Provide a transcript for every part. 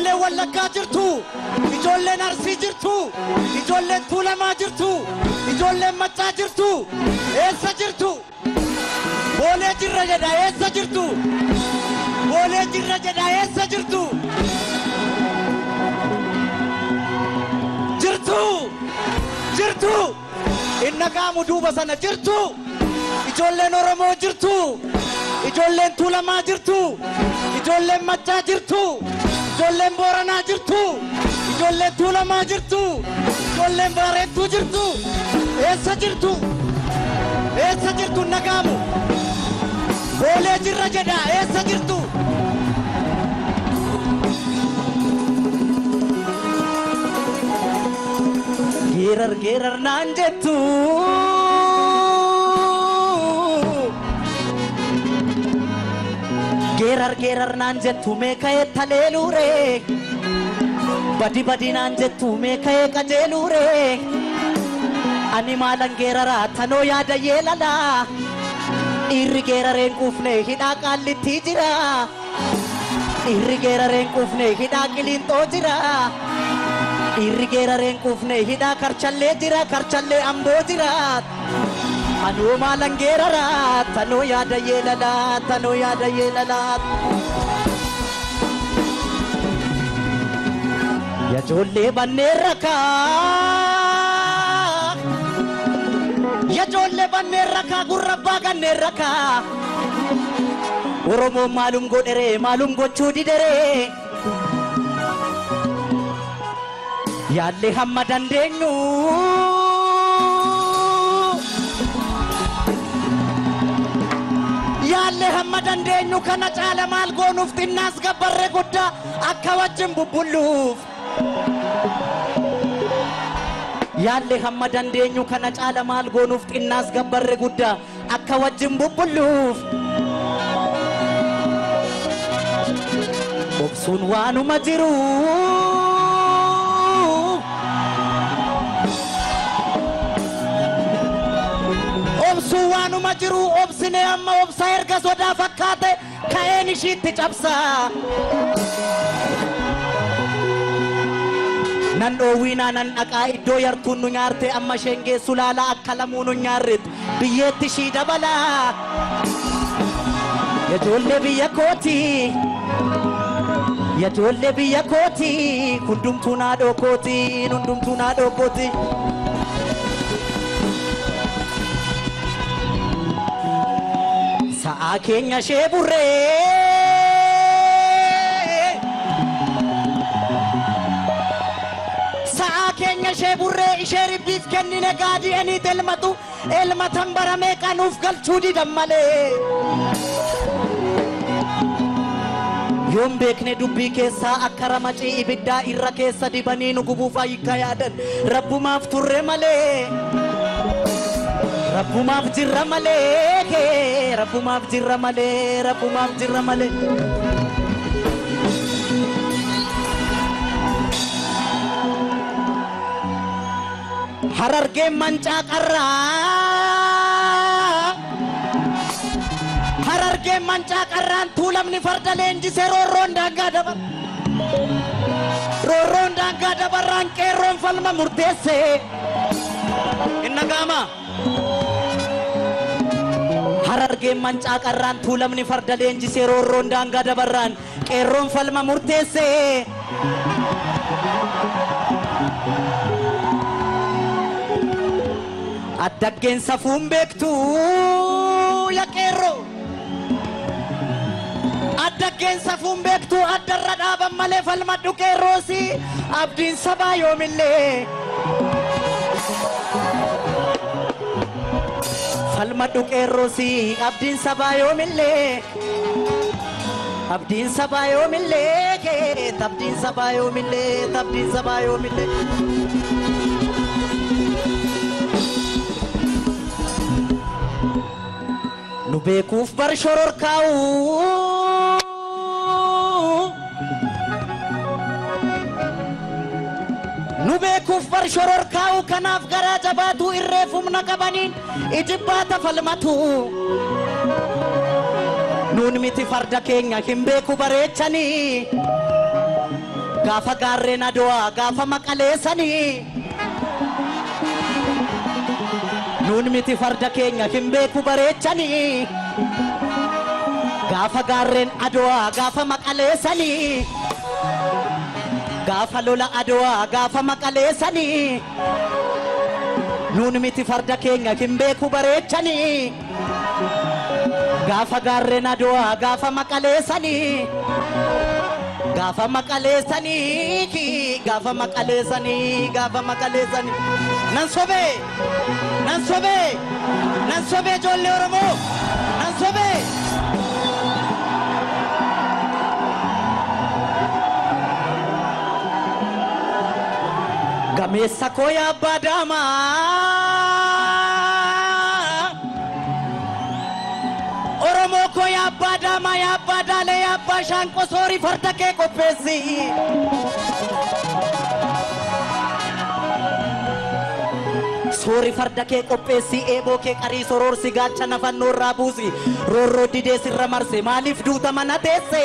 Ijoolleen Wallaggaa jirtu. Ijoolleen Arsii jirtu. Ijoolleen Tuulamaa jirtu. Ijoolleen Maccaa jirtu. Eessa jirtu? Boolee jirra jedha eessa jirtu? Boolee jirra jedha eessa jirtu? Jirtu! Jirtu! Inna qaamu duuba sana jirtu! Ijoolleen Oromoo jirtu! Ijoolleen Tuulamaa jirtu! Ijoolleen Maccaa jirtu! Ijoolleen Booranaa jirtu! Ijoolleen Tuulamaa jirtu! Ijoolleen Baarentuu jirtu! Eessa jirtu? Eessa jirtu inna qaamu? Boolee jirra jedha eessa jirtu? Geerar geerar naan jettu. Geerar geerar naan jettu mee ka'ee taleeluure. Badi badi naan jettu mee ka'ee qajeeluure. Ani maalan geeraraa tanoo yaada yeelalaa. Dhiirri geerareen quufne hidhaa qaallitti jira. Dhiirri geerareen quufne hidhaa qiliinxoo jira. Dhiirri geerareen quufne hidhaa karchallee jira karchallee amboo jira. Anoo maalan geeraraa tanoo yaada yeelalaa tanoo yaada yeelalaa. Yajoollee banneen rakaa. Yajoollee banneen rakaa gurra abbaa ganneen rakaa. Oromoon maalum godheree maalum gochuu dideree. Yaallee hamma dandeenyu. Yaallee hamma dandeenyu kana caala maal goonuuf xinnaas gabbarree guddaa akka wajjin bubbulluuf. Yaallee hamma dandeenyu kana caala maal goonuuf xinnaas gabbarree guddaa akka wajjin bubbulluuf. Obsuun waanuma jiru. Obsuun waanuma jiru obsinee amma obsaa erga sodaa fakkaate ka'een ishiitti cabsaa. Nan dhoowwiinaa nan dhaqaa iddoo yartuun nu nyaarte amma isheen geessu laala akka lamuu nu nyaarretti biyyeetti ishii dabalaa. Yajoollee biyya kooti. Yajoollee biyya kooti. Hundumtuu naadhoo kooti. Hundumtuu naadhoo kooti. Sa'aa keenya ishee burree. Sa'aa keenya ishee burree ishee ribbiif kennine gaadii eniit elmatu elmatan baramee qanuuf galchuu didan malee. Yoon beekne dubbii keessaa akka ramacii ibiddaa irra keessa dibanii nu gubuuf ayikka yaadan rabbumaaf turre malee. Rabbumaaf jirra malee rabbumaaf jirra malee rabbumaaf jirra malee. Harargeen mancaa qarraa. Harargeen mancaa qarraan tuulamni farda leenjisee roorroon daangaa dabar. Roorroon daangaa dabarraan qeerroon falma murteesse. Inna gaama. Harargeen mancaa qarraan tuulamni farda leenjisee roorroon daangaa dabarraan qeerroon falma murteesse. Addaggeen safuun beektu yaa qeerroo. Addaggeen safuun beektu addarra dhaaban malee falmadhu qeerroosi abdiin sabaa yoomillee. Falmadhu qeerroosi abdiin sabaa yoomillee. Abdiin sabaa yoomillee abdiin sabaa yoomillee abdiin sabaa yoomillee. Nu beekuuf bar shororkaa'u. Nu beekuuf bar shororkaa'u kanaaf garaa jabaatu irreef humna qabaniin ijibbaata falmatu. Nuun miti farda keenya hin beeku bareechanii. Gaafa gaarreen Adwaa gaafa maqaleessanii nuun miti farda keenya hin beeku bareechanii gaafa gaarreen Adwaa gaafa maqaleessanii gaafa lola Adwaa gaafa maqaleessanii nuun miti farda keenya hin beeku bareechanii gaafa gaarreen Adwaa gaafa maqaleessanii gaafa maqaleessanii gaafa maqaleessanii gaafa maqaleessanii nan sobee nan sobee nan sobee ijoollee Oromoo nan sobee. Gameessa koo yaa abbaa daamaa Oromoo koo yaa abbaa daamaa yaa abbaa daalee yaa abbaa shaanqoo soorii farda kee qopheessi. Soori farda kee qopheessi eeboo kee qarii soroorsi gaachana fannoo irraa buusi roorroo didee sirra marse maaliif duuta mana teesse.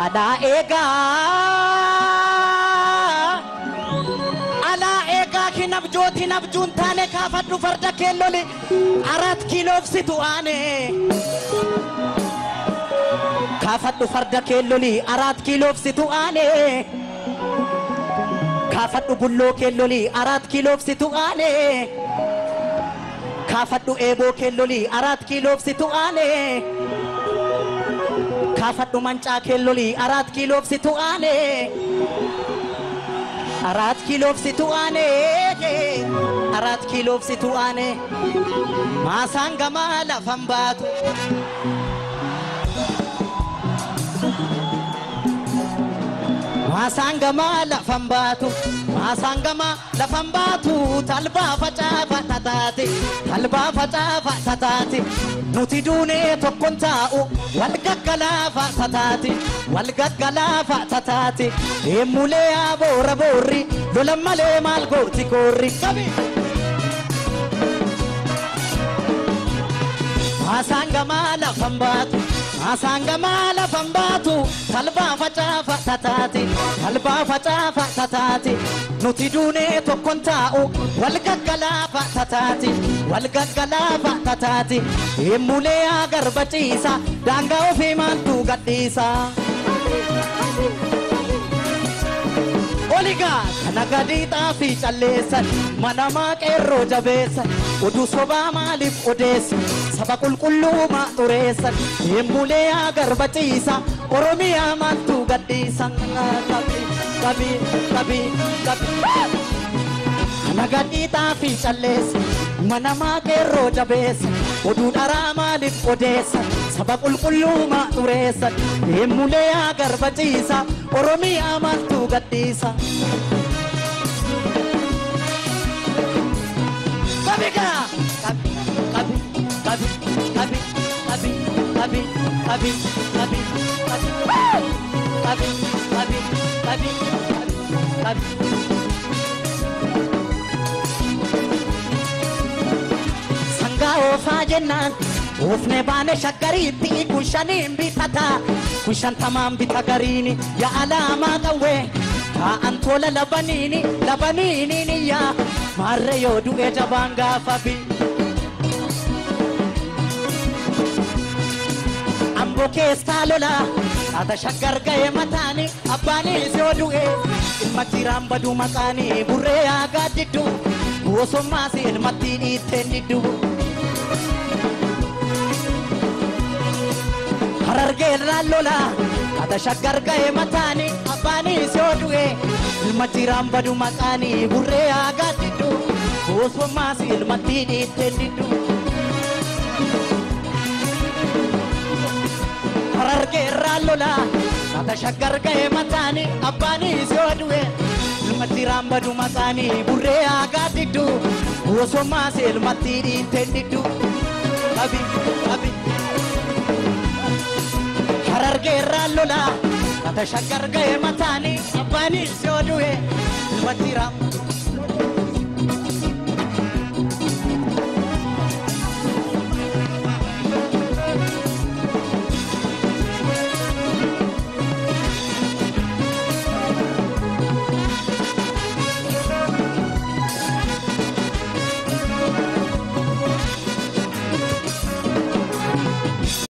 Alaa eegaa alaa eegaa hin abjooti hin abjuun taane kaafadhu farda kee loli 4 kiiloof situ aane. Kaafadhu farda kee loli 4 kiiloof situ aane. Kaafadhu bulloo kee loli 4 kiiloof situ aane. Kaafadhu eeboo kee loli 4 kiiloof situ aane. Kaafadhu mancaa kee loli 4 kiiloof situ aane. 4 kiiloof situ aane. 4 kiiloof situ aane. Maasaan gamaa lafan baatu. Maasaan gamaa lafan baatu. Maasaan gamaa lafan baatu. Talbaa facaafa tataate. Talbaa facaafa tataate. Nuti duunee tokkoon taa'u wal gaggalaafa tataate. Wal gaggalaafa tataate. Deemulee yaa boora boorri lola malee maal gooti koorri. Qabi! Maasaan gamaa lafan baatu. Maasaan gamaa lafan baatu. Talbaa facaafa tataate. Talbaa facaafa tataate. Nuti duunee tokkoon taa'u wal gaggalaafa tataate. Wal gaggalaafa tataate. Deemulee yaa garba ciisa daangaa ofii maaltu gadhiisa. Oligaa kana gadi xaafii calleessan mana qeerroo jabeessan oduu sobaa maaliif odeessan saba qulqulluu maa xureessan deemulee yaa garba ciisa Oromiyaa maaltu gadhiisa. Qabi qabi qabi qabi. Kana gadi xaafii calleessan mana qeerroo jabeessan oduu dharaa maaliif odeessan saba qulqulluu maa xureessan deemulee yaa garba ciisa Oromiyaa maaltu gadhiisa. Qabigaa qabi qabi qabi qabi qabi qabi qabi qabi qabi qabi qabi qabi. Sangaa oofaa jennaan oofne baane shaggariitti kun shaniin bitata kun shantamaan bita gariini yaa alaamaa qawwee taa'an tola labaniini labaniini yaa maarree yoo du'e jabaan gaafa bi. Amboo keessaa lola haata shaggar ga'e mataani abbaanis yoo du'e ilma jiraan baduu maqaanii burree yaa gaaddiddu bosommaas ilmatti dhiitteen diddu. Harargee irraan lola haata shaggar ga'e mataani abbaanis yoo du'e ilma jiraan baduu maqaanii burree yaa gaaddiddu bosommaas ilmatti dhiitteen diddu. Harargee irraan lola haata shaggar ga'e mataani abbaanis yoo du'e ilma jiraan baduu maqaanii burree yaa gaaddiddu bosommaas ilmatti dhiitteen diddu. Qabi qabi. Harargee irraan lola haata shaggar ga'e mataani abbaanis yoo du'e ilma jiraan.